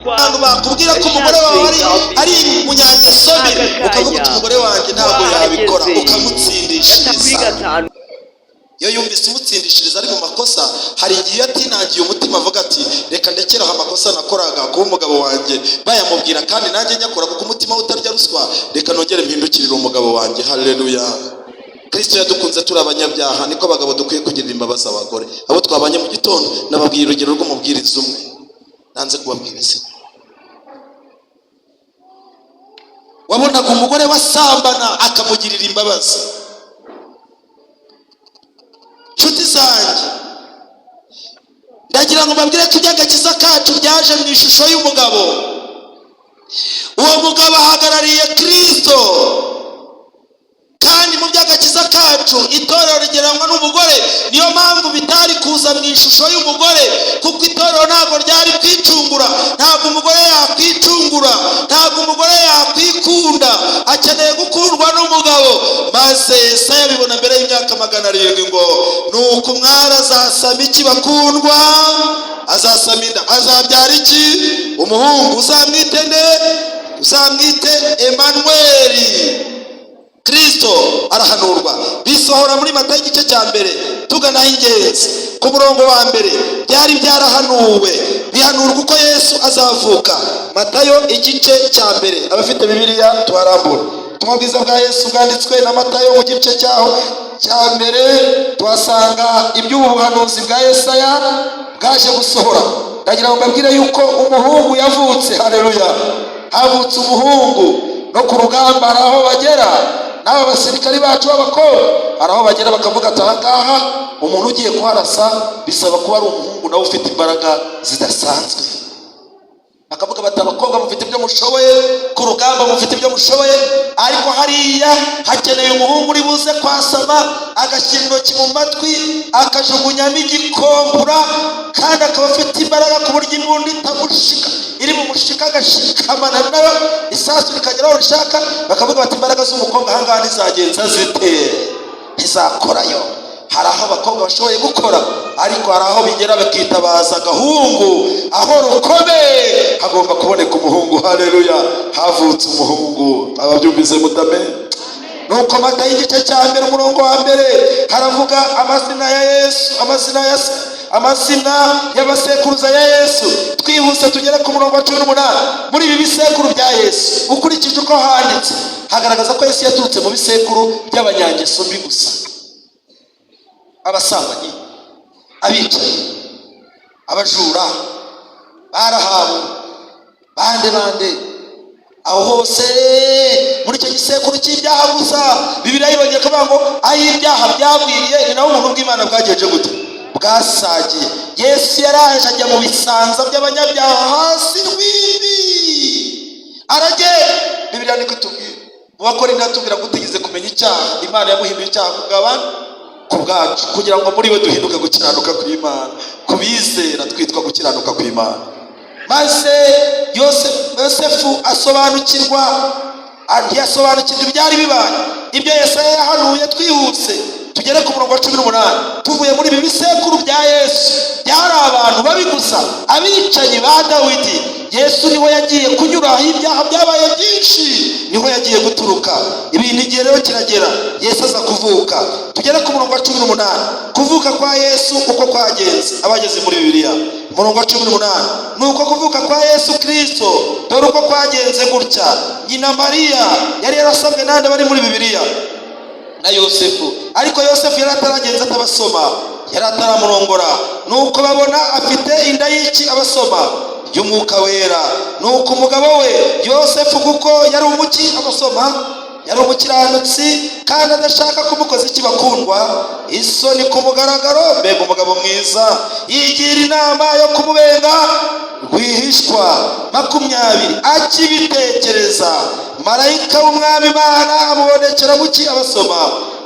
Abantu bakubwira ko umugore wawe ari umunyangeso mbi, ukavuga uti: "Umugore wanjye ntabwo yabikora," ukamutsindishiriza. 3-5. Iyo yumvise umutsindishiriza ari mu makosa, hari igihe iyo atinangiye umutima avuga ati: "Reka ndekeraho amakosa nakoraga, kuba umugabo wanjye bayamubwira kandi nanjye nyakora," kuko umutima we utarya ruswa. "Reka nongere mpindukirire umugabo wanjye." Haleluya! Kristo yadukunze turi abanyabyaha. Niko abagabo dukwiye kugirira imbabazi abagore, abo twabanye mu gitondo. Nababwiye urugero rw'umubwiriza umwe, nanze kubabwira izina, wabonaga umugore wasambana akamugirira imbabazi. Nshuti zanjye, ndagira ngo mbabwire ko iby'agakiza kacu byaje mu ishusho y'umugabo. Uwo mugabo ahagarariye Kristo, kandi mu by'agakiza kacu itorero rigereranywa n'umugore. Niyo mpamvu bitari kuza mu ishusho y'umugore, kuko itorero ntabwo ryari kwicungura. Ntabwo umugore yakwicungura, ntabwo umugore yakwikunda, akeneye gukundwa n'umugabo. Maze Yesaya abibona mbere y'imyaka 700 ngo: "Nuko umwari azasama iki?" Bakundwa, azasama inda, azabyara iki? Umuhungu. Uzamwite nde? Uzamwite Emanuweli. Kristo arahanurwa, bisohora muri Matayo igice cya 1, tuganaho ingenzi ku murongo wa 1. Byari byarahanuwe, bihanurwa uko Yesu azavuka. Matayo igice cya 1, abafite Bibiliya tuharambura. Ubutumwa bwiza bwa Yesu bwanditswe na Matayo, mu gice cyaho cya 1, tuhasanga iby'ubu buhanuzi bwa Yesaya bwaje gusohora. Ndagira ngo mbabwire yuko umuhungu yavutse. Haleluya! Havutse umuhungu. No ku rugamba hari aho bagera, n'aba basirikari bacu b'abakobwa hari aho bagera bakavuga ati: "Aha ngaha umuntu ugiye kuharasa bisaba kuba ari umuhungu nawe ufite imbaraga zidasanzwe." Bakavuga bati: "Abakobwa mufite ibyo mushoboye ku rugamba, mufite ibyo mushoboye, ariko hariya hakeneye umuhungu uri buze kwasama, agashyira intoki mu matwi, akajugunyamo igikombura, kandi akaba afite imbaraga ku buryo imbunda itamushika, iri mu mushika agashikamana nayo, isasu rikagera aho rishaka." Bakavuga bati: "Imbaraga z'umukobwa ahangaha ntizagenza zite? Ntizakorayo." Hari aho abakobwa bashoboye gukora, ariko hari aho bigera bakitabaza agahungu. Aho rukomeye hagomba kuboneka umuhungu. Haleluya! Havutse umuhungu. Ababyumvise mutame. Nuko Matayo igice cya 1, umurongo wa 1, haravuga amazina ya Yesu, amazina ya amazina y'abasekuruza ya Yesu. Twihuse tugere ku murongo wa 18. Muri ibi bisekuru bya Yesu, ukurikije uko handitse, hagaragaza ko Yesu yaturutse mu bisekuru by'abanyangeso mbi gusa: abasambanyi, abicanyi, abajura, barahabu, bande bande, aho hose muri icyo gisekuru cy'ibyaha gusa. Bibiliya yongeye kuvuga ngo aho ibyaha byagwiriye ni naho ubuntu bw'Imana bwagenje gute? Bwasagiye. Yesu yaraje ajya mu bisanza by'abanyabyaha, hasi rwimbi, aragenda. Bibiliya niko itubwira mu Bakorinto, atubwira ko utigeze kumenya icyaha, Imana yamuhinduye icyaha ku bw'abantu, ku bwacu, kugira ngo muri we duhinduke gukiranuka kw'Imana. Ku bizera twitwa gukiranuka kw'Imana. Maze Yosefu asobanukirwa, ntiyasobanukirwa ibyari bibaye, ibyo Yesaya yahanuye. Twihuse tugere ku murongo wa 18. Tuvuye muri ibi bisekuru bya Yesu byari abantu babi gusa, abicanyi ba Dawidi, Yesu niho yagiye kunyura aho ibyaha byabaye byinshi, niho yagiye guturuka. Ibintu igihe rero kiragera, Yesu aza kuvuka. Tugere ku murongo wa 18, kuvuka kwa Yesu uko kwagenze. Abageze muri Bibiliya, umurongo wa 18: "Ni uko kuvuka kwa Yesu Kirisito, dore uko kwagenze gutya: Nyina Mariya yari yarasabwe n'andi bari muri Bibiliya na Yosefu, ariko Yosefu yari ataragenza atabasoma, yari ataramurongora. Nuko babona afite inda y'iki?" Abasoma, y'Umwuka Wera. "Nuko umugabo we Yosefu, kuko yari umuki?" Abasoma, yari umukiranutsi, kandi adashaka kumukoza iki? Bakundwa, isoni ku mugaragaro. Mbega umugabo mwiza! Yigira inama yo kumubenga rwihishwa. 20: Akibitekereza, marayika w'Umwami Imana amubonekera muki? Abasoma,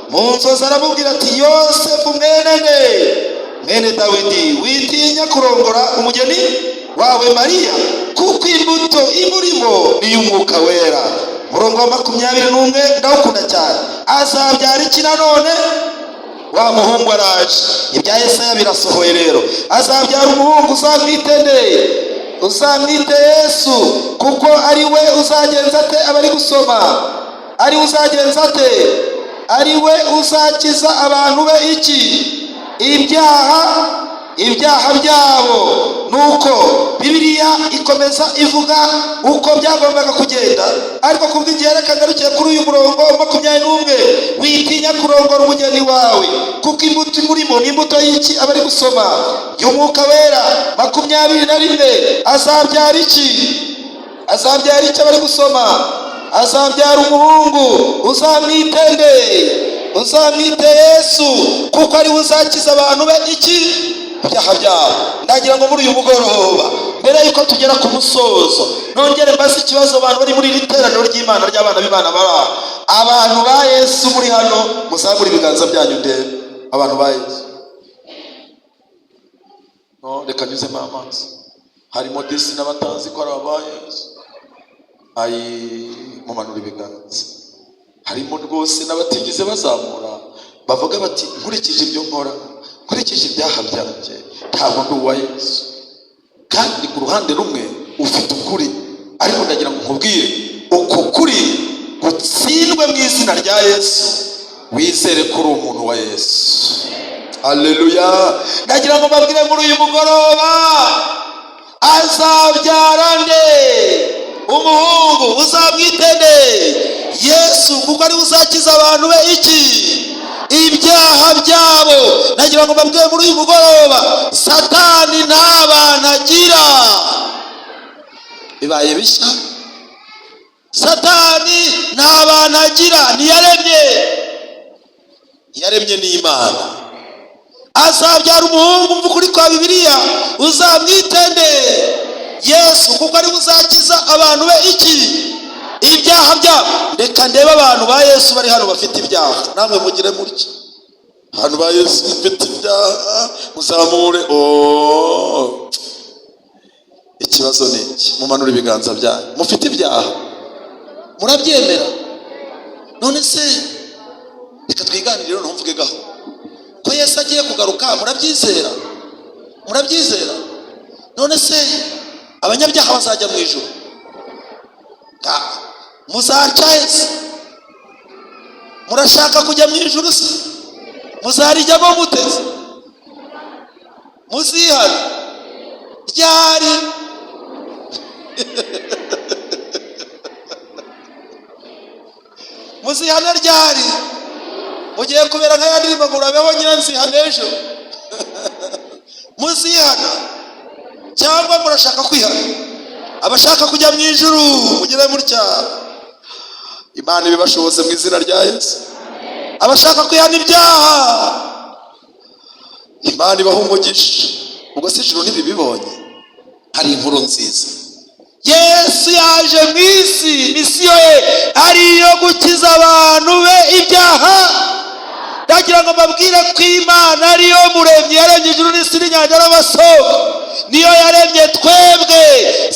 mu nzozi, aramubwira ati: 'Yosefu mwene nde? Mwene Dawidi, witinya kurongora umugeni wawe Mariya, kuko imbuto imurimo ni iy'Umwuka Wera.'" Umurongo wa 21 ndawukunda cyane. "Azabyara iki nanone?" Wa muhungu araje. Ibya Yesaya birasohoye rero. "Azabyara umuhungu, uzamwite nde?" Uzamwite Yesu, kuko ari we uzagenza ate? Abari gusoma, ari we uzagenza ate? Ari we uzakiza abantu be iki? Ibyaha byabo. Nuko Bibiliya ikomeza ivuga uko byagombaga kugenda, ariko kubw'igihe reka ngarukiye kuri uyu murongo 21. Witinya kurongora umugeni wawe, kuko imbuto imurimo ni imbuto y'iki? Abari gusoma, y'Umwuka Wera. 21, azabyara iki? Azabyara iki? Abari gusoma, azabyara umuhungu. Uzamwite nde? Uzamwite Yesu, kuko ari we uzakiza abantu be iki? Ibyaha byabo. Ndagira ngo muri uyu mugoroba, mbere y'uko tugera ku musozo, nongere mbaze ikibazo abantu bari muri iri teraniro ry'Imana, ry'abana b'Imana bari aha. Abantu ba Yesu muri hano, muzamure ibiganza byanyu ndebe abantu ba Yesu. No, reka nyuzemo amaso, harimo disi n'abatazi ko ari aba Yesu. Ayi, mumanura ibiganza. Harimo rwose n'abatigeze bazamura, bavuga bati: "Nkurikije ibyo nkora, nkurikije ibyaha byanjye, ntabwo ndi uwa Yesu." Kandi ku ruhande rumwe ufite ukuri, ariko ndagira ngo nkubwire uko kuri gutsindwe mu izina rya Yesu. Wizere ko uri umuntu wa Yesu. Haleluya! Ndagira ngo mbabwire muri uyu mugoroba: azabyara nde? Umuhungu. Uzamwite nde? Yesu, kuko ariwe uzakiza abantu be iki? Ibyaha byabo. Nagira ngo mbabwire muri uyu mugoroba, Satani nta bantu agira. Bibaye bishya. Satani nta bantu agira, ntiyaremye, yaremye n'Imana. Azabyara umuhungu, mvuga ukuri kwa Bibiliya. Uzamwite nde? Yesu, kuko ariwe uzakiza abantu be iki? Ibyaha byabo. Reka ndebe abantu ba Yesu bari hano bafite ibyaha, namwe mugire mutya. Abantu ba Yesu mufite ibyaha, muzamure. Oh. Ikibazo ni iki? Mumanure ibiganza byanyu. Mufite ibyaha, murabyemera? None se reka twiganire rero, ntumvuge gaho ko Yesu agiye kugaruka. Murabyizera? Murabyizera? None se abanyabyaha bazajya mu ijuru? Muzaca ese? Murashaka kujya mu ijuru se? Muzarijyamo muteze? Muzihana ryari? Muzihana ryari? Mugiye kubera nka ya ndirimbo ngo urabeho nyiranzihana ejo. Muzihana cyangwa murashaka kwihana? Abashaka kujya mu ijuru, mugire mutya. Imana ibibashoboze mu izina rya Yesu. Abashaka kwihana ibyaha, Imana ibaha umugisha. Ubwo si ijuru ntibibibonye? Hari inkuru nziza: Yesu yaje mu isi, misiyo ye ari iyo gukiza abantu be ibyaha. Ndagira ngo mbabwire ko Imana ariyo muremyi, yaremye ijuru n'isi n'inyanja n'amasoko, niyo yaremye twebwe.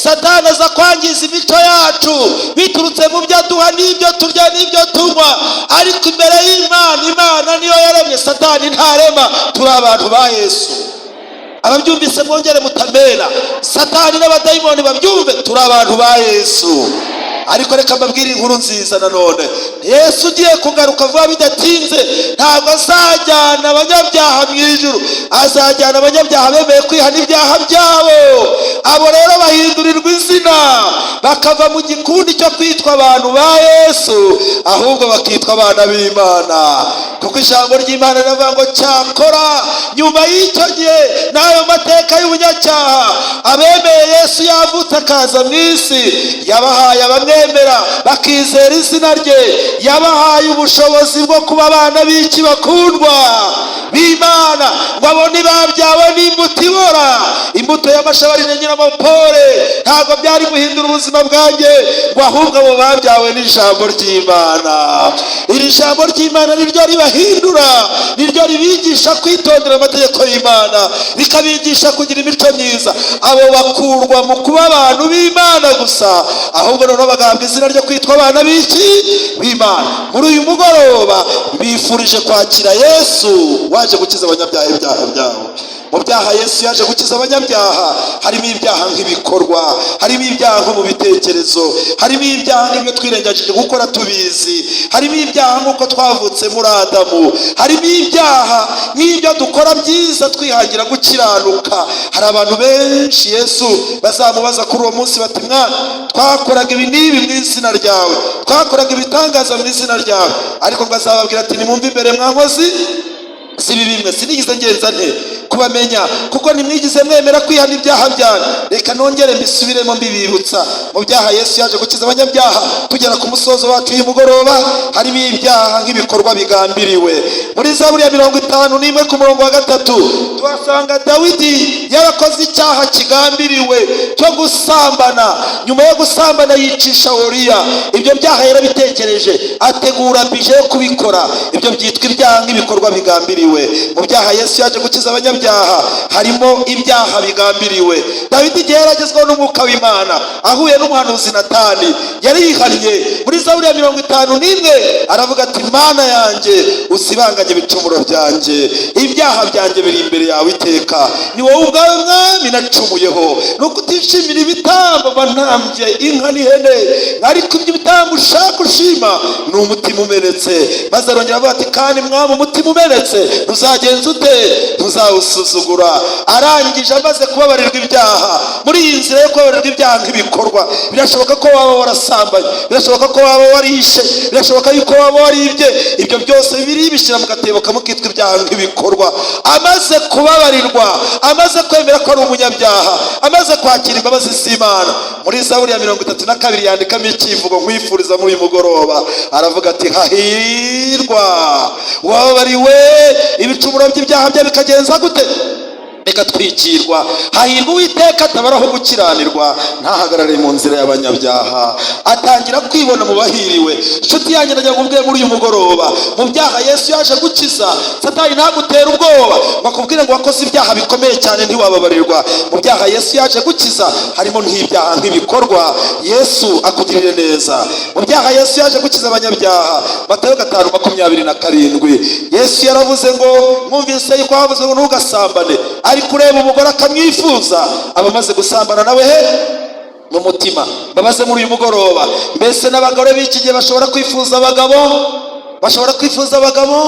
Satani aza kwangiza imico yacu biturutse mu byo aduha n'ibyo turya n'ibyo tunywa, ariko imbere y'Imana, Imana niyo yaremye, Satani ntarema. Turi abantu ba Yesu. Ababyumvise mwongere mutamera. Satani n'abadayimoni babyumve, turi abantu ba Yesu. Ariko reka mbabwire inkuru nziza nanone: Yesu ugiye kugaruka vuba bidatinze ntabwo azajyana abanyabyaha mu ijuru, azajyana abanyabyaha bemeye kwihana ibyaha byabo. Abo rero bahindurirwa izina, bakava mu gikundi cyo kwitwa abantu ba Yesu, ahubwo bakitwa abana b'Imana, kuko ijambo ry'Imana riravuga ngo: "Cyakora nyuma y'icyo gihe n'ayo mateka y'ubunyacyaha, abemeye Yesu yavutse akaza mu isi, yabahaye, abamwemera bakizera izina rye, yabahaye ubushobozi bwo kuba abana b'iki? Bakundwa b'Imana." Ngo abo ntibabyawe n'imbuto ibora, imbuto y'amashabarine nyiramapore, ntabwo byari guhindura ubuzima bwanjye. Ngo ahubwo abo babyawe n'ijambo ry'Imana, iri jambo ry'Imana niryo ribahindura, niryo ribigisha kwitondera amategeko y'Imana, rikabigisha kugira imico myiza. Abo bakurwa mu kuba abantu b'Imana gusa, ahubwo noneho bagahabwa izina ryo kwitwa abana b'iki? B'Imana. Muri uyu mugoroba bifurije kwakira Yesu waje gukiza abanyabyaha ibyaha byabo. Mu byaha Yesu yaje gukiza abanyabyaha harimo ibyaha nk'ibikorwa, harimo ibyaha nko mu bitekerezo, harimo ibyaha nk'ibyo twirengagije gukora tubizi, harimo ibyaha nk'uko twavutse muri Adamu, harimo ibyaha nk'ibyo dukora byiza twihangira gukiranuka. Hari abantu benshi Yesu bazamubaza kuri uwo munsi bati: "Mwana, twakoraga ibi n'ibi mu izina ryawe, twakoraga ibitangaza mu izina ryawe." Ariko ngo azababwira ati: "Nimwumve imbere, mwa nkozi z'ibibi mwe, sinigeze ngenza nte kubamenya, kuko ntimwigeze mwemera kwihana ibyaha byanyu." Reka nongere mbisubiremo mbibibutsa. Mu byaha Yesu yaje gukiza abanyabyaha, tugera ku musozo wacu uyu mugoroba, harimo ibyaha nk'ibikorwa bigambiriwe. Muri Zaburi ya 51 ku murongo wa 3 tuhasanga Dawidi yarakoze icyaha kigambiriwe cyo gusambana. Nyuma yo gusambana yicisha Uriya. Ibyo byaha yarabitekereje, ategura budget yo kubikora. Ibyo byitwa ibyaha nk'ibikorwa bigambiriwe. Mu byaha Yesu yaje gukiza abanyabyaha harimo ibyaha bigambiriwe. Dawidi igihe yaragezweho n'Umwuka w'Imana, ahuye n'umuhanuzi Natani, yarihannye. Muri Zaburi ya 51 aravuga ati: "Mana yanjye, usibanganye ibicumuro byanjye, ibyaha byanjye biri imbere yawe iteka. Ni wowe ubwawe, Mwami, nacumuyeho, ni uko utishimira ibitambo mba ntambye inka n'ihene, ariko ibyo bitambo ushaka ushima ni umutima umenetse." Maze arongera avuga ati: "Kandi Mwami, umutima umenetse ntuzagenza ute? Ntuzawusuzugura." Arangije, amaze kubabarirwa ibyaha, muri iyi nzira yo kubabarirwa ibyaha nk'ibikorwa, birashoboka ko waba warasambanye, birashoboka ko waba warishe, birashoboka yuko waba waribye. Ibyo byose biri bishyira mu gatebo kamwe kitwa ibyaha nk'ibikorwa. Amaze kubabarirwa, amaze kwemera ko ari umunyabyaha, amaze kwakira imbabazi z'Imana, muri Zaburi ya 32 yandikamo icyivugo nkwifuriza muri uyu mugoroba. Aravuga ati: "Hahirwa uwababariwe ibicumuro by'ibyaha bye bikagenza gute? Bigatwikirwa. Hahirwa Uwiteka atabaraho gukiranirwa, ntahagarare mu nzira y'abanyabyaha." Atangira kwibona mu bahiriwe. Inshuti yanjye, ndagira ngo ubwe muri uyu mugoroba, mu byaha Yesu yaje gukiza, Satani ntagutera ubwoba ngo akubwire ngo wakoze ibyaha bikomeye cyane ntiwababarirwa. Mu byaha Yesu yaje gukiza harimo nk'ibyaha nk'ibikorwa. Yesu akugirire neza. Mu byaha Yesu yaje gukiza abanyabyaha, Matayo 5:27, Yesu yaravuze ngo: "Mwumvise yuko havuze ngo ntugasambane, ariko ureba umugore akamwifuza aba amaze gusambana nawe he mu mutima." Mbabaze muri uyu mugoroba: mbese n'abagore b'iki gihe bashobora kwifuza abagabo? Bashobora kwifuza abagabo?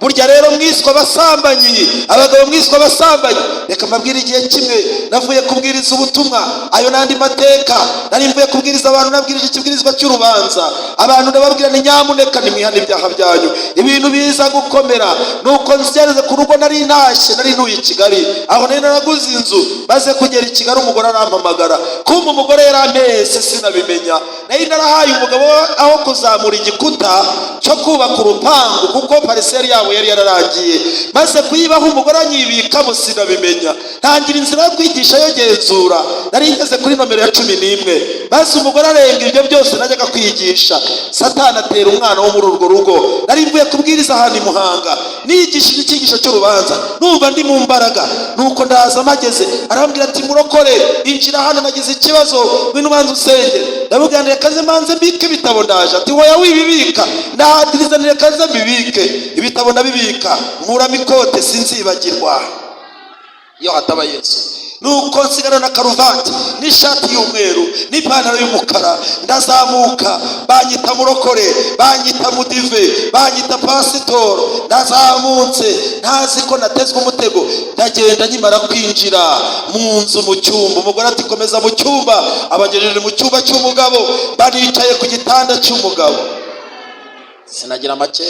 Burya rero mwiswe abasambanyi, abagabo mwiswe abasambanyi. Reka mbabwire, igihe kimwe navuye kubwiriza ubutumwa, ayo n'andi mateka, nari mvuye kubwiriza abantu, nabwirije ikibwirizwa cy'urubanza. Abantu ndababwira ni: "Nyamuneka nimwihane ibyaha byanyu." Ibintu biza gukomera, nuko nzigeze ku rugo, nari ntashye, nari ntuye i Kigali aho nari naraguze inzu. Maze kugera i Kigali, umugore arampamagara. Kumva umugore yarampese sinabimenya. Nari narahaye umugabo aho kuzamura igikuta cyo kubaka urupangu, kuko parcelle yabo yari yararangiye. Maze kuyibaho, umugore anyibikamo sinabimenya. Ntangira inzira yo kwigisha yo genzura, nari ngeze kuri nomero ya 11, maze umugore arenga ibyo byose najyaga kwigisha. Satani atera umwana wo muri urwo rugo. Nari mvuye kubwiriza ahantu i Muhanga, nigishije icyigisho cy'urubanza, numva ndi mu mbaraga. Nuko ndaza, mpageze arambwira ati: "Murokore, injira hano, nagize ikibazo, ngwino ubanza usenge." Ndamubwira: "Reka nze mbanze mbike ibitabo, ndaje." Ati: "Woya, wibibika." Ndahatiriza: "Reka nze mbibike ibitabo." Ndabibika, nkuramo ikote, sinzibagirwa iyo hataba Yesu. Nuko nsigara na karuvati n'ishati y'umweru n'ipantaro y'umukara, ndazamuka. Banyita murokore, banyita mudive, banyita pasitoro. Ndazamutse ntazi ko natezwe umutego. Ndagenda, nkimara kwinjira mu nzu, mu cyumba, umugore ati: "Komeza mu cyumba." Abagejeje mu cyumba cy'umugabo, banicaye ku gitanda cy'umugabo. Sinagira make.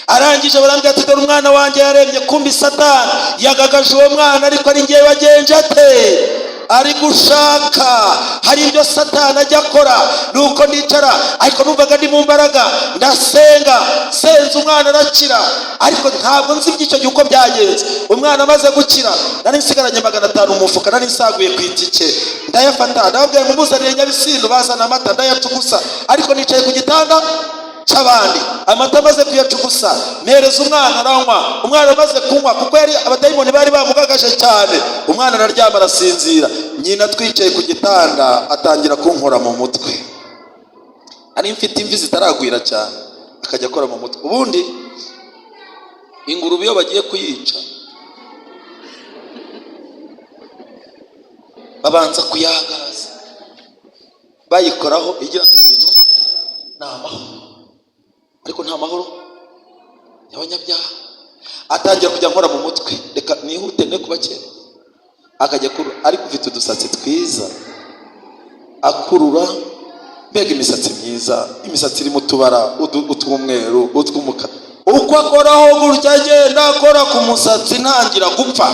Arangije barambwira ati: "Dore umwana wanjye yarembye." Kumbi Satani yagagaje uwo mwana, ariko ari ngewe wagenje ate ari gushaka. Hari ibyo Satani ajya akora. Nuko nicara, ariko numvaga ndi mu mbaraga, ndasenga, senze umwana arakira. Ariko ntabwo nzi iby'icyo gihe uko byagenze. Umwana amaze gukira, nari nsigaranye 500 mu mufuka, nari nsaguye ku itike, ndayafata, ndababwira ngo muzanire Nyabisindu. Bazana amata, ndayacugusa, ariko nicaye ku gitanda cy'abandi. Amata amaze kuyacugusa, mpereza umwana aranywa. Umwana amaze kunywa, kuko yari abadayimoni bari bamugagaje cyane, umwana araryama arasinzira. Nyina twicaye ku gitanda atangira kunkora mu mutwe. Ari mfite imvi zitaragwira cyane, akajya akora mu mutwe. Ubundi ingurube iyo bagiye kuyica Babanza kuyagaza, bayikoraho igira ngo ibintu ni amahoro, ariko nta mahoro y'abanyabyaha. Atangira kujya nkora mu mutwe, reka nihute ne kubakera. Akajya akurura, ariko ufite udusatsi twiza, akurura, mbega imisatsi myiza, imisatsi irimo utubara utw'umweru, utw'umukara. Uko akoraho gutya, agenda akora ku musatsi, ntangira gupfa.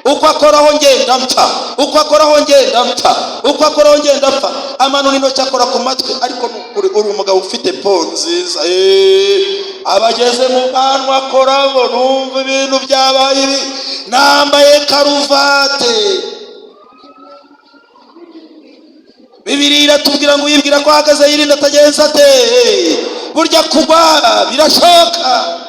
Uko akoraho ngenda mpfa, uko akoraho ngenda mpfa, uko akoraho ngenda mpfa. Amanura intoki, akora ku matwi, ariko nukuri uri umugabo ufite peau nziza. Abageze mu bwanwa akoramo, numva ibintu byabaye ibi. Nambaye karuvate. Bibiliya iratubwira ngo uyibwira ko ahagaze yirinda atagenza ate? Burya kugwa birashoboka.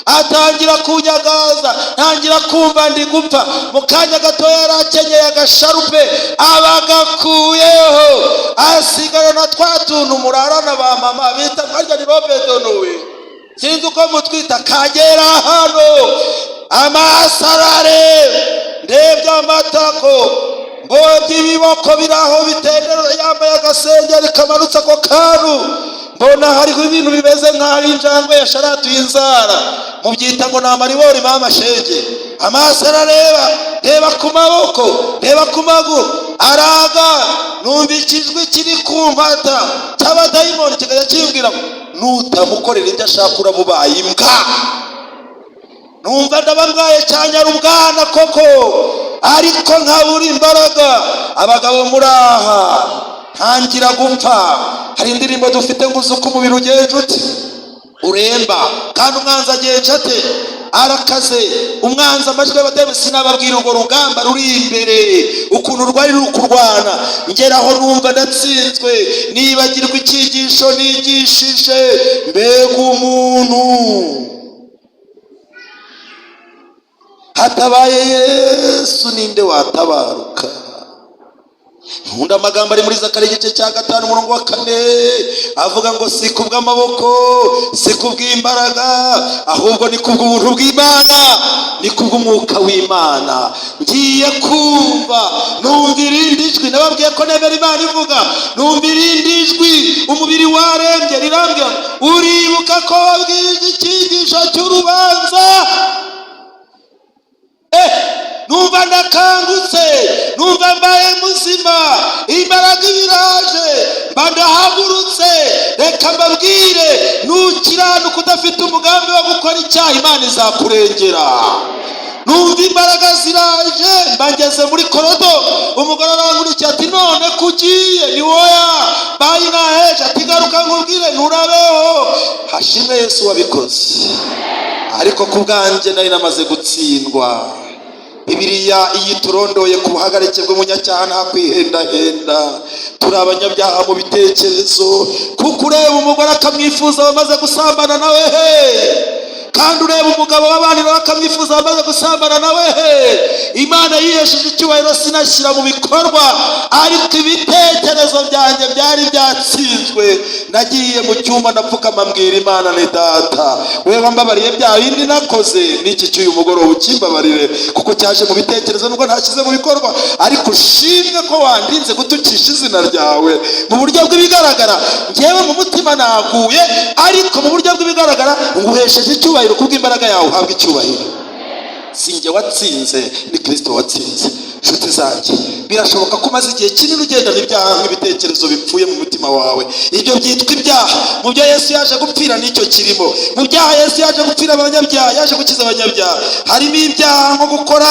Atangira kunyagaza, ntangira kumva ndi gupfa. Mu kanya gato yari akenyeye agasharupe, abagakuyeho, asigara na twa tuntu murarana ba mama bita harya ni robe de nuit, sinzi uko mutwita. Kagera hano, amaso arareba, ndebye amatako, mbonye ibiboko biri aho bitendera, yambaye agasengeri kamanutse, ako kantu mbona hariho ibintu bimeze nk'aho injangwe yasharatuye inzara, mubyita ngo ni amaribori. Mama shenge, amaso arareba, reba ku maboko, reba ku maguru, araga. Numva ikijwi kiri kumpata cy'abadayimoni, kikajya kimbwira ngo nutamukorera ibyo ashaka urabubaye imbwa. Numva ndababwaye cyane, ari ubwana koko, ariko nkabura imbaraga. Abagabo muri aha, ntangira gupfa. Hari indirimbo dufite ngo uzi uko umubiri ugenje ute? Uremba. Kandi umwanzi agenje ate? Arakaze umwanzi. Amajwi y'abadayimoni, sinababwira urwo rugamba ruri imbere ukuntu rwari ruri kurwana. Ngeraho numva ndatsinzwe, nibagirwa icyigisho nigishije. Mbega umuntu! Hatabaye Yesu, ninde watabaruka? Nkunda amagambo ari muri Zakari igice cya 5, umurongo wa 4, avuga ngo si kubw'amaboko, si kubw'imbaraga, ahubwo ni kubw'ubuntu bw'Imana, ni kubw'umwuka w'Imana. Ngiye kumva numva irindi jwi. Nababwiye ko nemera Imana ivuga. Numva irindi jwi, umubiri warembye, rirambwira: uribuka ko wabwije icyigisho cy'urubanza? Numva ndakangutse, numva mbaye muzima, imbaraga ibiraje, mba ndahagurutse. Reka mbabwire, nukiranuka udafite umugambi wo gukora icyaha, Imana izakurengera. Numva imbaraga ziraje, mba ngeze muri corridor. Umugore arankurikiye ati: none kugiye? Ni woya bayi naheje. Ati: garuka nkubwire, nturabeho. Hashimwe Yesu wabikoze. Ariko ku bwanjye nari namaze gutsindwa. Bibiliya iyo iturondoye ku buhagarike bw'umunyacyaha, nta kwihendahenda, turi abanyabyaha mu bitekerezo, kuko ureba umugore akamwifuza wamaze gusambana nawe he, kandi ureba umugabo w'abandi nawe akamwifuza wamaze gusambana nawe he. Imana yihesheje icyubahiro, sinashyira mu bikorwa, ariko ibitekerezo byanjye byari byatsinzwe. Nagiye mu cyumba, ndapfukama, mbwira Imana ni: Data, wewe wambabariye bya bindi nakoze, n'iki cy'uyu mugoroba ukimbabarire, kuko cyaje mu bitekerezo nubwo ntashyize mu bikorwa, ariko ushimwe ko wandinze gutukisha izina ryawe. Mu buryo bw'ibigaragara ngewe mu mutima naguye, ariko mu buryo bw'ibigaragara nguhesheje icyubahiro kubw'imbaraga yawe. Uhabwa icyubahiro. Si njye watsinze, ni Kirisito watsinze. Inshuti zanjye, birashoboka ko umaze igihe kinini ugendana ibyaha nk'ibitekerezo bipfuye mu mutima wawe. Ibyo byitwa ibyaha. Mu byo Yesu yaje gupfira nicyo kirimo. Mu byaha Yesu yaje gupfira abanyabyaha, yaje gukiza abanyabyaha, harimo ibyaha nko gukora,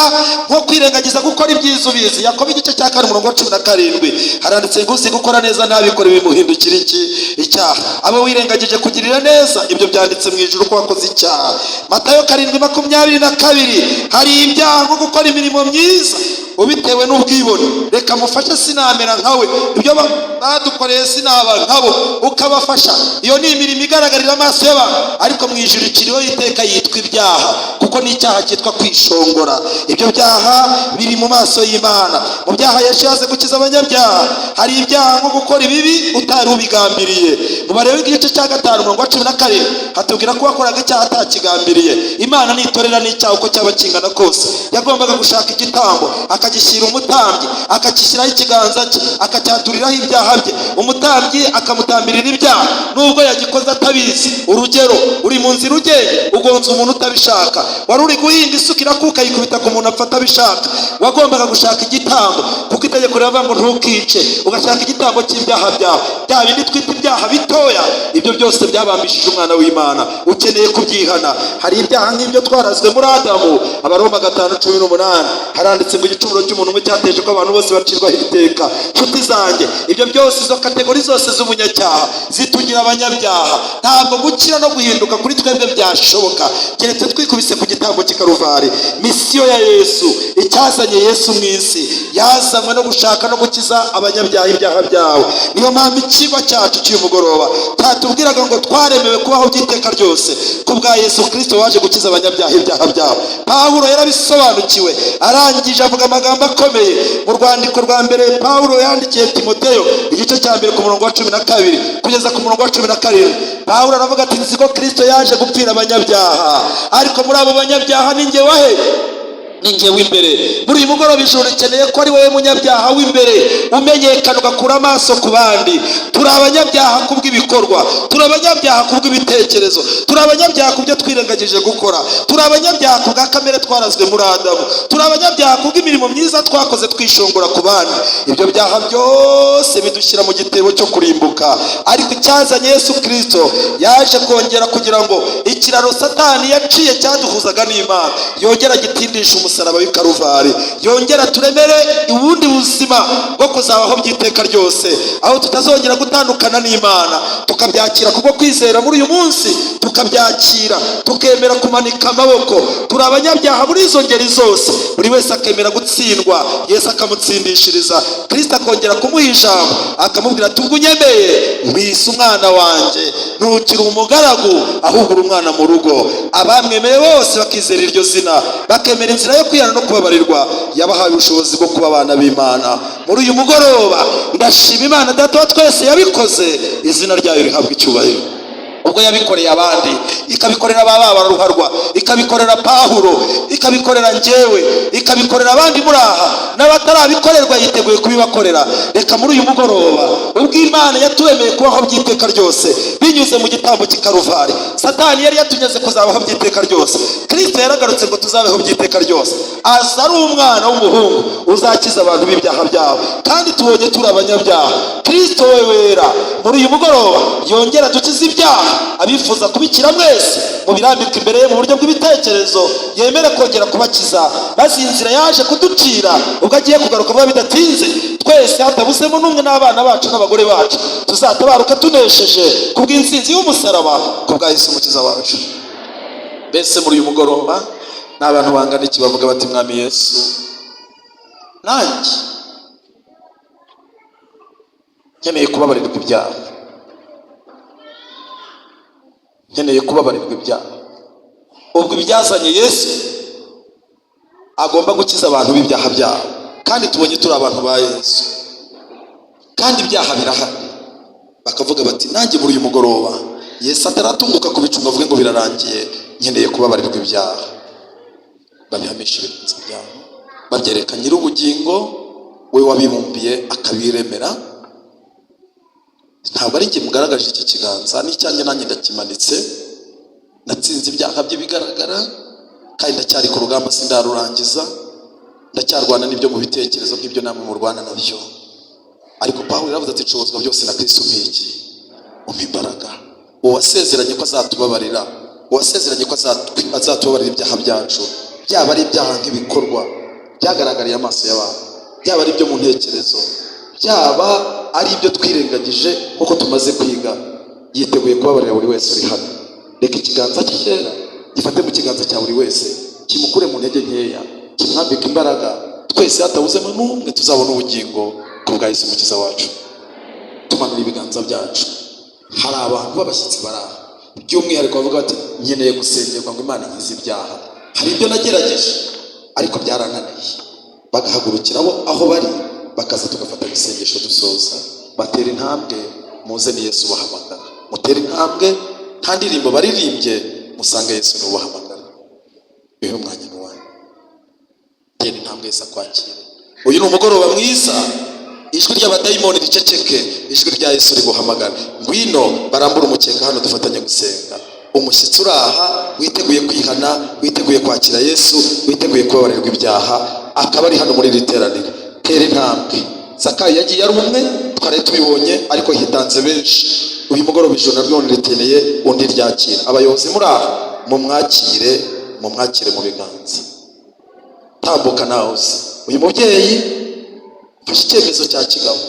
nko kwirengagiza gukora ibyiza ubizi. Yakobo igice cya 4, umurongo wa 17, haranditse ngo uzi gukora neza ntabikore, bimuhindukira iki? Icyaha. Abo wirengagije kugirira neza, ibyo byanditse mu ijuru ko wakoze icyaha. Matayo 7:22, hari ibyaha nko gukora imirimo myiza ubitewe n'ubwibone. Reka mufashe, sinamera nkawe, ibyo badukoreye sinaba nkabo, ukabafasha. Iyo ni imirimo igaragarira amaso y'abantu, ariko mu ijuru ikiriho iteka yitwa ibyaha, kuko ni icyaha cyitwa kwishongora. Ibyo byaha biri mu maso y'Imana. Mu byaha Yesu yaze gukiza abanyabyaha, hari ibyaha nko gukora ibibi utari ubigambiriye. Mu Balewi igice cya 5, umurongo wa 17, hatubwira ko wakoraga icyaha atakigambiriye, Imana nitorera n'icyaha uko cyaba kingana kose. Yagombaga gushaka igitambo. Akagishyira umutambyi, akagishyiraho ikiganza cye, akacyaturiraho ibyaha bye. Umutambyi akamutambirira ibyaha nubwo yagikoze atabizi. Urugero, uri mu nzira ugenda, ugonze umuntu utabishaka. Wari uri guhinga, isuka irakuka, yikubita ku muntu, apfa atabishaka. Wagombaga gushaka igitambo, kuko itegeko riravuga ngo ntukice. Ugashaka igitambo cy'ibyaha byawe, bya bindi twita ibyaha bitoya. Ibyo byose byabambishije Umwana w'Imana. Ukeneye kubyihana. Hari ibyaha nk'ibyo twarazwe muri Adamu. Abaroma 5:18 haranditse ngo igicumuro cy'umuntu umwe cyateje ko abantu bose bacirwaho iteka. Nshuti zanjye, ibyo byose, izo category zose z'umunyacyaha zitugira abanyabyaha. Ntabwo gukira no guhinduka kuri twebwe byashoboka keretse twikubise ku gitambo cy'i Karuvari. Mission ya Yesu, icyazanye Yesu mu isi, yazanywe no gushaka no gukiza abanyabyaha ibyaha byabo. Niyo mpamvu ikigo cyacu cy'uyu mugoroba cyatubwiraga ngo twaremewe kubaho by'iteka ryose ku bwa Yesu Kirisito waje gukiza abanyabyaha ibyaha byabo. Pawulo yarabisobanukiwe, arangije avuga amagambo akomeye mu rwandiko rwa mbere Pawulo yandikiye Timoteyo, igice cya 1, ku murongo wa 12 kugeza ku murongo wa 17. Pawulo aravuga ati: "Nzi ko Kirisito yaje gupfira abanyabyaha, ariko muri abo banyabyaha ni njye wahe? Ni njye w'imbere." Muri uyu mugoroba, ijuru rikeneye ko ari wowe munyabyaha w'imbere umenyekana, ugakura amaso ku bandi. Turi abanyabyaha kubw'ibikorwa, turi abanyabyaha kubw'ibitekerezo, turi abanyabyaha ku byo twirengagije gukora, turi abanyabyaha ku bwa kamere twarazwe muri Adamu, turi abanyabyaha kubw'imirimo myiza twakoze twishongora ku bandi. Ibyo byaha byose bidushyira mu gitebo cyo kurimbuka. Ariko icyazanye Yesu Kirisito, yaje kongera kugira ngo ikiraro Satani yaciye cyaduhuzaga n'Imana yongera agitindisha umusaraba w'i Karuvari, yongera turemere ubundi buzima bwo kuzabaho by'iteka ryose, aho tutazongera gutandukana n'Imana. Tukabyakira kubwo kwizera muri uyu munsi, tukabyakira, tukemera kumanika amaboko. Turi abanyabyaha muri izo ngeri zose. Buri wese akemera gutsindwa, Yesu akamutsindishiriza. Kirisito akongera kumuha ijambo, akamubwira ati: "Ubwo unyemeye, nkwise umwana wanjye. Ntukiri umugaragu, ahubwo uri umwana mu rugo." Abamwemeye bose, bakizera iryo zina, bakemera inzira yo kwihana no kubabarirwa, yabahaye ubushobozi bwo kuba abana b'Imana. Muri uyu mugoroba ndashima Imana Data wa twese yabikoze. Izina ryayo rihabwa icyubahiro. Ubwo yabikoreye abandi, ikabikorera ba ruharwa, ikabikorera Pawulo, ikabikorera njyewe, ikabikorera abandi muri aha, n'abatarabikorerwa yiteguye kubibakorera. Reka muri uyu mugoroba, ubwo Imana yaturemeye kubaho by'iteka ryose binyuze mu gitambo cy'i Karuvari, Satani yari yatunyeze kuzabaho by'iteka ryose. Kirisito yaragarutse ngo tuzabeho by'iteka ryose. Aza ari umwana w'umuhungu uzakiza abantu b'ibyaha byabo, kandi tubonye turi abanyabyaha. Kirisito we wera, muri uyu mugoroba yongera dukize ibyaha. Abifuza kubikira mwese, mubirambike imbere ye mu buryo bw'ibitekerezo, yemere kongera kubakiza. Maze iyi nzira yaje kuducira, ubwo agiye kugaruka vuba bidatinze, twese hatabuzemo n'umwe, n'abana bacu n'abagore bacu, tuzatabaruka tunesheje kubw'intsinzi y'umusaraba, ku bwa Yesu Umukiza wacu. Mbese muri uyu mugoroba ni abantu bangana iki bavuga bati: "Mwami Yesu, nanjye nkeneye kubabarirwa ibyaha, nkeneye kubabarirwa ibyaha"? Ubwo ibyazanye Yesu agomba gukiza abantu b'ibyaha byabo, kandi tubonye turi abantu ba Yesu, kandi ibyaha birahari, bakavuga bati: "Nanjye muri uyu mugoroba, Yesu ataratunguka ku bicu ngo avuge ngo birarangiye, nkeneye kubabarirwa ibyaha." Babihamisha ibiganza byabo, babyereka Nyir'ubugingo, we wabibumbiye akabiremera. Ntabwo ari njye mugaragaje iki kiganza, n'icyanjye nanjye ndakimanitse. Natsinze ibyaha by'ibigaragara, kandi ndacyari ku rugamba, sindarurangiza. Ndacyarwana n'ibyo mu bitekerezo nk'ibyo namwe murwana nabyo. Ariko Pawulo yaravuze ati: "Nshobozwa byose na Kristo umpa iki? Umpa imbaraga." Uwo wasezeranye ko azatubabarira, uwasezeranye ko azatubabarira ibyaha byacu, byaba ari ibyaha nk'ibikorwa byagaragariye amaso y'abantu, byaba ari ibyo mu ntekerezo, byaba ari ibyo twirengagije nk'uko tumaze kwiga, yiteguye kubabarira buri wese uri hano. Reka ikiganza cye cyera gifate mu kiganza cya buri wese, kimukure mu ntege nkeya, kimwambike imbaraga. Twese hatabuzemo n'umwe, tuzabona ubugingo ku bwa Yesu Umukiza wacu. Tumanura ibiganza byacu. Hari abantu b'abashyitsi bari aha, by'umwihariko bavuga bati: "Nkeneye gusengerwa ngo Imana inkize ibyaha. Hari ibyo nagerageje ariko byarananiye." Bagahagurukira abo aho bari, bakaza tugafatanya isengesho dusoza. Batera intambwe muze, ni Yesu ubahamagara. Mutere intambwe, nta ndirimbo baririmbye, musange Yesu niwe ubahamagara. Uyu mwanya ni uwanyu. Tera intambwe, Yesu akwakire. Uyu ni umugoroba mwiza. Ijwi ry'abadayimoni riceceke, ijwi rya Yesu riguhamagara. Ngwino barambure umukeka hano, dufatanye gusenga. Umushyitsi uraha, witeguye kwihana, witeguye kwakira Yesu, witeguye kubabarirwa ibyaha, akaba ari hano muri iri teraniro, tera intambwe. Zakayo yagiye ari umwe, twari tubibonye, ariko hitanze benshi. Uyu mugoroba ijoro naryo riteneye undi ryakira. Abayobozi muri aha, mumwakire, mumwakire mu biganza. Tambuka nawe uzi uyu mubyeyi mfashe icyemezo cya kigabo.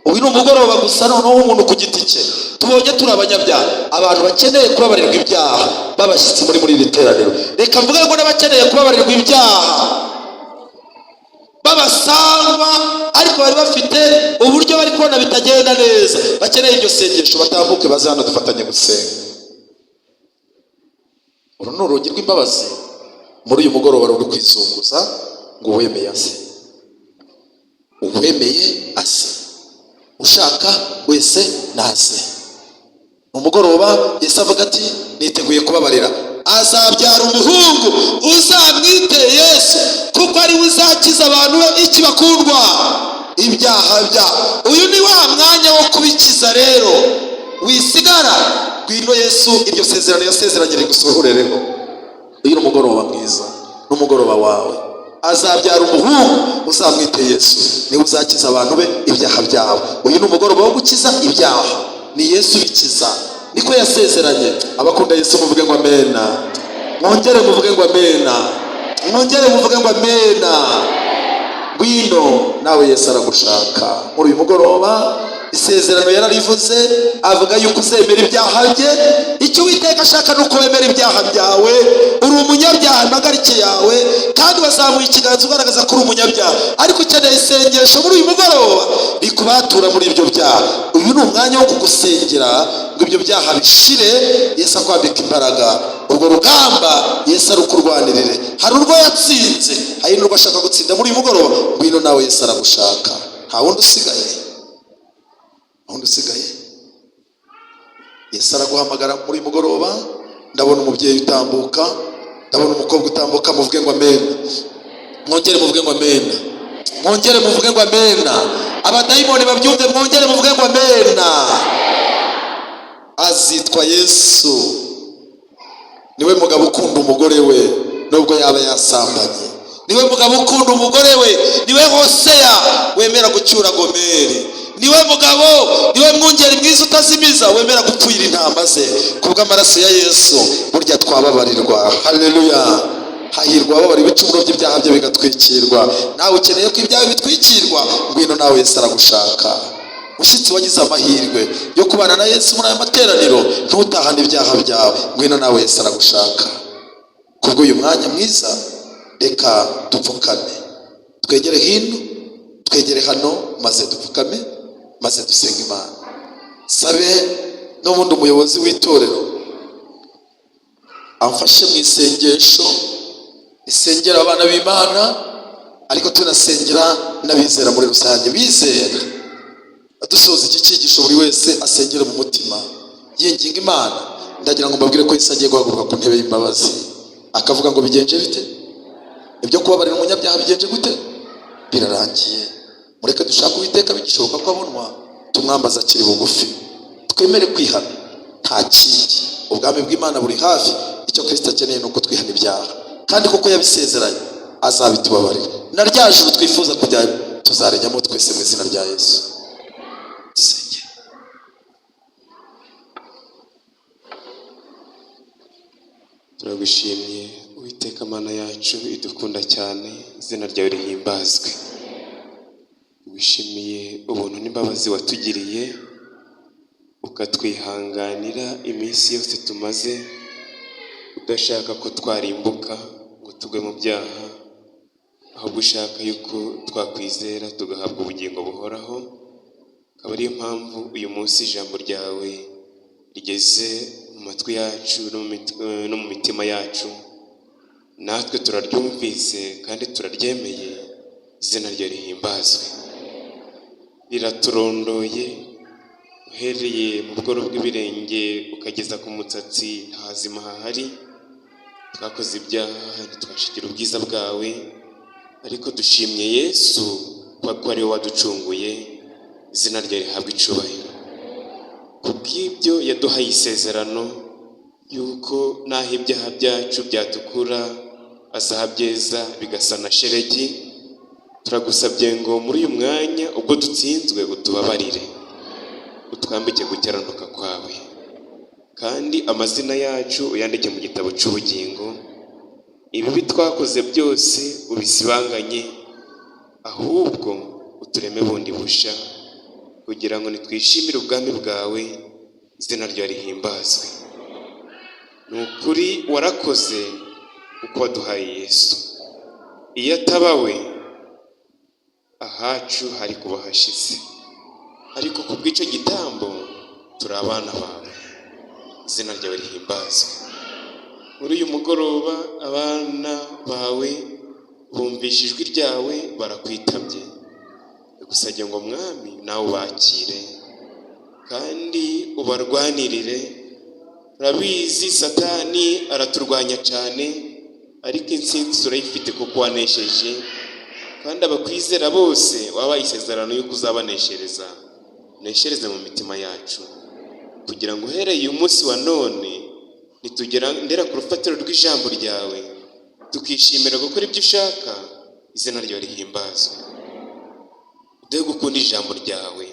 Uyu ni umugoroba gusa noneho w'umuntu ku giti cye. Tubonye turi abanyabyaha, abantu bakeneye kubabarirwa ibyaha b'abashyitsi muri iri teraniro. Reka mvuge ngo n'abakeneye kubabarirwa ibyaha b'abasangwa, ariko bari bafite uburyo bari kubona bitagenda neza, bakeneye iryo sengesho, batambuke baze hano dufatanye gusenga. Uru ni urugi rw'imbabazi muri uyu mugoroba ruri kwizunguza ngo uwemeye aze, uwemeye aze, ushaka wese naze. Umugoroba Yesu avuga ati: "Niteguye kubabarira." Azabyara umuhungu, uzamwite Yesu, kuko ari we uzakiza abantu be iki bakundwa? Ibyaha byabo. Uyu ni wa mwanya wo kubikiza rero, wisigara. Ngwino Yesu, iryo sezerano yasezeranye rigusohorereho. Uyu ni umugoroba mwiza, n'umugoroba wawe. Azabyara umuhungu, uzamwite Yesu, niwe uzakiza abantu be ibyaha byabo. Uyu ni umugoroba wo gukiza ibyaha, ni Yesu ubikiza, niko yasezeranye. Abakunda Yesu muvuge ngo amena. Mwongere muvuge ngo amena. Mwongere muvuge ngo amena. Ngwino nawe, Yesu aragushaka muri uyu mugoroba. Isezerano yararivuze, avuga yuko uzemera ibyaha bye. Icyo Uwiteka ashaka ni uko wemera ibyaha byawe. Uri umunyabyaha, impagarike yawe, kandi wazamuye ikiganza ugaragaza ko uri umunyabyaha, ariko ukeneye isengesho muri uyu mugoroba rikubatura muri ibyo byaha. Uyu ni umwanya wo kugusengera ngo ibyo byaha bishire, Yesu akwambika imbaraga. Urwo rugamba Yesu arukurwanirire. Hari urwo yatsinze, hari n'urwo ashaka gutsinda muri uyu mugoroba. Ngwino nawe, Yesu aragushaka. Nta wundi usigaye, nta wundi usigaye. Yesu araguhamagara muri uyu mugoroba. Ndabona umubyeyi utambuka, ndabona umukobwa utambuka. Muvuge ngo amena. Mwongere muvuge ngo amena. Mwongere muvuge ngo amena. Abadayimoni babyumve. Mwongere muvuge ngo amena. Azitwa Yesu. Niwe mugabo ukunda umugore we nubwo yaba yasambanye. Niwe mugabo ukunda umugore we. Niwe Hoseya wemera gucyura Gomeri. Niwe mugabo, niwe mwungeri mwiza utazimiza, wemera gupfira intama ze. Kubw'amaraso ya Yesu burya twababarirwa. Haleluya! Hahirwa ababara ibicumuro by'ibyaha bye bigatwikirwa. Nawe ukeneye ko ibyawe bitwikirwa, ngwino nawe, Yesu aragushaka. Mushyitsi wagize amahirwe yo kubana na Yesu muri aya materaniro, ntutahane ibyaha byawe. Ngwino nawe, Yesu aragushaka. Kubw'uyu mwanya mwiza, reka dupfukame, twegere hino, twegere hano, maze dupfukame, maze dusenge Imana. Sabe n'ubundi umuyobozi w'itorero amfashe mu isengesho risengera abana b'Imana, ariko tunasengera n'abizera muri rusange. Bizera, dusoza iki cyigisho, buri wese asengere mu mutima yinginga Imana. Ndagira ngo mbabwire ko Yesu agiye guhaguruka ku ntebe y'imbabazi, akavuga ngo: "Bigenje bite? Ibyo kubabarira umunyabyaha bigenje gute? Birarangiye." Mureke dushake Uwiteka bigishoboka ko abonwa, tumwambaza akiri bugufi, twemere kwihana, nta kindi. Ubwami bw'Imana buri hafi. Icyo Kirisito akeneye ni uko twihana ibyaha, kandi kuko yabisezeranye azabitubabarira, na rya juru twifuza kujya tuzarijyamo twese mu izina rya Yesu. Dusenge. Turagushimye Uwiteka Mana yacu idukunda cyane, izina ryawe rihimbazwe. Wishimiye ubuntu n'imbabazi watugiriye, ukatwihanganira iminsi yose tumaze, udashaka ko twarimbuka ngo tugwe mu byaha, ahubwo ushaka yuko twakwizera tugahabwa ubugingo buhoraho. Akaba ariyo mpamvu uyu munsi ijambo ryawe rigeze mu matwi yacu no mu mitima yacu, natwe turaryumvise kandi turaryemeye. Izina ryawe rihimbazwe. Riraturondoye, uhereye mu bworo bw'ibirenge ukageza ku musatsi, nta hazima hahari. Twakoze ibyaha, ntitwashigira ubwiza bwawe, ariko dushimye Yesu. Kuko ari wowe waducunguye, izina ryawe rihabwa icubahiro. Kubw'ibyo yaduhaye isezerano yuko n'aho ibyaha byacu byatukura azabyeza bigasa na sheregi. Turagusabye ngo muri uyu mwanya ubwo dutsinzwe utubabarire, utwambike gukiranuka kwawe, kandi amazina yacu uyandike mu gitabo cy'ubugingo. Ibibi twakoze byose ubisibanganye, ahubwo utureme bundi busha, kugira ngo nitwishimire ubwami bwawe, izina ryawe rihimbazwe. Ni ukuri warakoze kuko waduhaye Yesu. Iyo ataba we, ahacu hari kuba hashize, ariko ku bw'icyo gitambo turi abana bawe, izina ryawe rihimbazwe. Muri uyu mugoroba abana bawe bumvishe ijwi ryawe barakwitabye, ndagusabye ngo Mwami nawe ubakire kandi ubarwanirire. Urabizi Satani araturwanya cyane, ariko intsinzi turayifite kuko wanesheje, kandi abakwizera bose wabaye isezerano y'uko uzabaneshereza. Uneshereze mu mitima yacu, kugira ngo uhereye uyu munsi wa none nitugendera ku rufatiro rw'ijambo ryawe, tukishimira gukora ibyo ushaka, izina ryawe rihimbazwe. Uduhe gukunda ijambo ryawe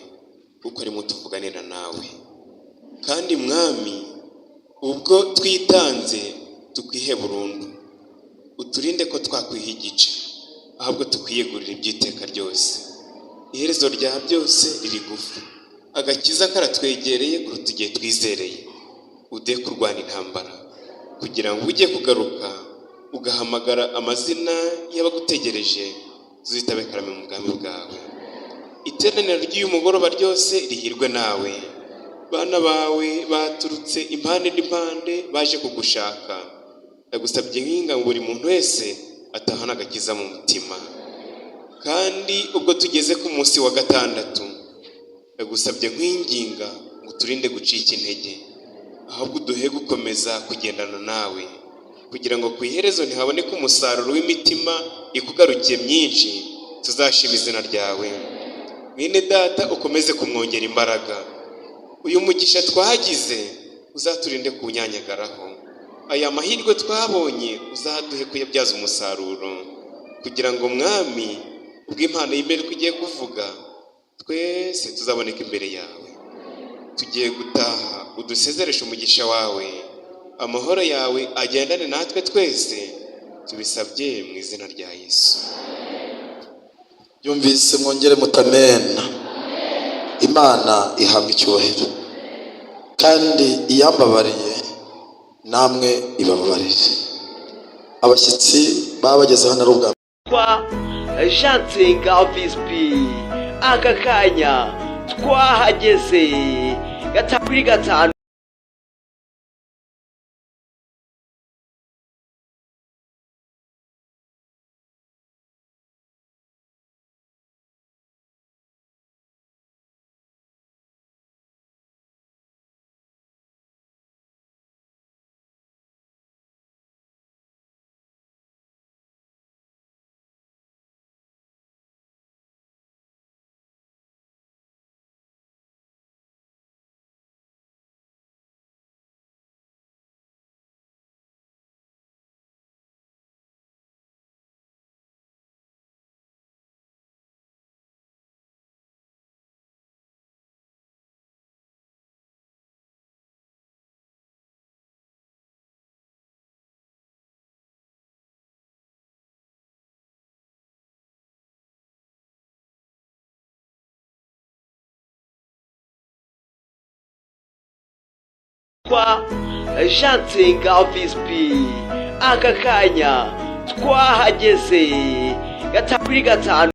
kuko arimo tuvuganira nawe. Kandi Mwami, ubwo twitanze tukwihe burundu, uturinde ko twakwiha igice, ahubwo tukwiyegurira iby'iteka ryose. Iherezo rya byose riri gufa, agakiza karatwegereye kuruta igihe twizereye. Uduhe kurwana intambara kugira ngo ujye kugaruka ugahamagara amazina y'abagutegereje, tuzitabe karame mu bwami bwawe. Iteraniro ry'uyu mugoroba ryose rihirwe nawe. Bana bawe baturutse impande n'impande baje kugushaka, ndagusabye nkinga ngo buri muntu wese atahane agakiza mu mutima. Kandi ubwo tugeze ku munsi wa gatandatu, ndagusabye nkwinginga ngo uturinde gucika intege, ahubwo uduhe gukomeza kugendana nawe, kugira ngo ku iherezo ntihaboneke umusaruro w'imitima ikugarukiye myinshi, tuzashima izina ryawe. Mwene data ukomeze kumwongera imbaraga. Uyu mugisha twagize uzaturinde kuwunyanyagaraho. Aya mahirwe twabonye uzaduhe kuyabyaza umusaruro, kugira ngo Mwami, ubwo impano y'imperuka igiye kuvuga, twese tuzaboneka imbere yawe. Tugiye gutaha, udusezereshe umugisha wawe, amahoro yawe agendane natwe twese, tubisabye mu izina rya Yesu. Byumvise mwongere mutamena. Imana ihabwa icyubahiro, kandi iyambabariye namwe ibababarire. Abashyitsi baba bageze hano ari ubwa Kwa Jean Nsenga Vispi, aka kanya twahageze 5 kuri 5. Kwa Jean Nsenga Vispi, aka kanya twahageze 5 kuri 5.